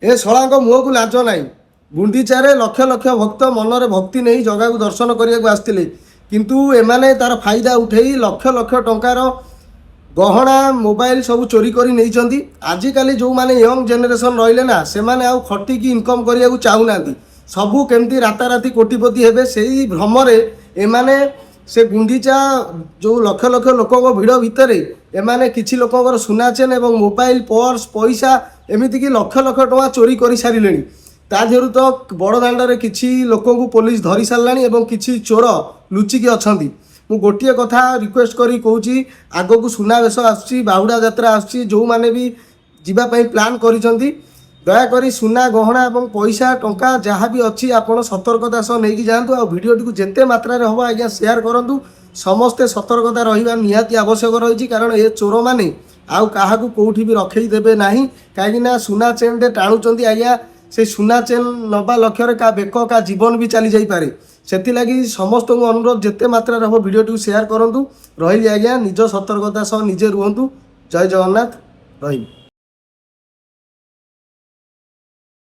ଏ ଶଳାଙ୍କ ମୁହଁକୁ ଲାଜ ନାହିଁ। ଗୁଣ୍ଡିଚାରେ ଲକ୍ଷ ଲକ୍ଷ ଭକ୍ତ ମନରେ ଭକ୍ତି ନେଇ ଜଗାକୁ ଦର୍ଶନ କରିବାକୁ ଆସିଥିଲେ, କିନ୍ତୁ ଏମାନେ ତାର ଫାଇଦା ଉଠେଇ ଲକ୍ଷ ଲକ୍ଷ ଟଙ୍କାର ଗହଣା, ମୋବାଇଲ ସବୁ ଚୋରି କରି ନେଇଛନ୍ତି। ଆଜିକାଲି ଯେଉଁମାନେ ୟଙ୍ଗ ଜେନେରେସନ୍ ରହିଲେ ନା, ସେମାନେ ଆଉ ଖଟିକି ଇନକମ୍ କରିବାକୁ ଚାହୁଁନାହାନ୍ତି। ସବୁ କେମିତି ରାତାରାତି କୋଟିପତି ହେବେ, ସେଇ ଭ୍ରମରେ ଏମାନେ ସେ ଗୁଣ୍ଡିଚା ଯେଉଁ ଲକ୍ଷ ଲକ୍ଷ ଲୋକଙ୍କ ଭିଡ଼ ଭିତରେ ଏମାନେ କିଛି ଲୋକଙ୍କର ସୁନା ଚେନ୍ ଏବଂ ମୋବାଇଲ, ପର୍ସ, ପଇସା, ଏମିତିକି ଲକ୍ଷ ଲକ୍ଷ ଟଙ୍କା ଚୋରି କରିସାରିଲେଣି। ତା ଦେହରୁ ତ ବଡ଼ଦାଣ୍ଡରେ କିଛି ଲୋକଙ୍କୁ ପୋଲିସ ଧରି ସାରିଲାଣି ଏବଂ କିଛି ଚୋର ଲୁଚିକି ଅଛନ୍ତି। ମୁଁ ଗୋଟିଏ କଥା ରିକ୍ୱେଷ୍ଟ କରି କହୁଛି, ଆଗକୁ ସୁନାବେଶ ଆସୁଛି, ବାହୁଡ଼ା ଯାତ୍ରା ଆସୁଛି, ଯେଉଁମାନେ ବି ଯିବା ପାଇଁ ପ୍ଲାନ୍ କରିଛନ୍ତି, ଦୟାକରି ସୁନା ଗହଣା ଏବଂ ପଇସା ଟଙ୍କା ଯାହା ବି ଅଛି, ଆପଣ ସତର୍କତା ସହ ନେଇକି ଯାଆନ୍ତୁ। ଆଉ ଭିଡ଼ିଓଟିକୁ ଯେତେ ମାତ୍ରାରେ ହେବ ଆଜ୍ଞା ସେୟାର କରନ୍ତୁ। ସମସ୍ତେ ସତର୍କତା ରହିବା ନିହାତି ଆବଶ୍ୟକ ରହିଛି, କାରଣ ଏ ଚୋରମାନେ ଆଉ କାହାକୁ କେଉଁଠି ବି ରଖେଇ ଦେବେ ନାହିଁ। କାହିଁକିନା ସୁନା ଚେନ୍ଟେ ଟାଣୁଛନ୍ତି ଆଜ୍ଞା, ସେଇ ସୁନା ଚେନ୍ ନେବା ଲକ୍ଷ୍ୟରେ କାହା ବେକ, କାହା ଜୀବନ ବି ଚାଲି ଯାଇପାରେ। ସେଥିଲାଗି ସମସ୍ତଙ୍କୁ ଅନୁରୋଧ, ଯେତେ ମାତ୍ରାରେ ହେବ ଭିଡ଼ିଓଟିକୁ ସେୟାର କରନ୍ତୁ। ରହିଲି ଆଜ୍ଞା, ନିଜ ସତର୍କତା ସହ ନିଜେ ରୁହନ୍ତୁ। ଜୟ ଜଗନ୍ନାଥ, ରହିଲି।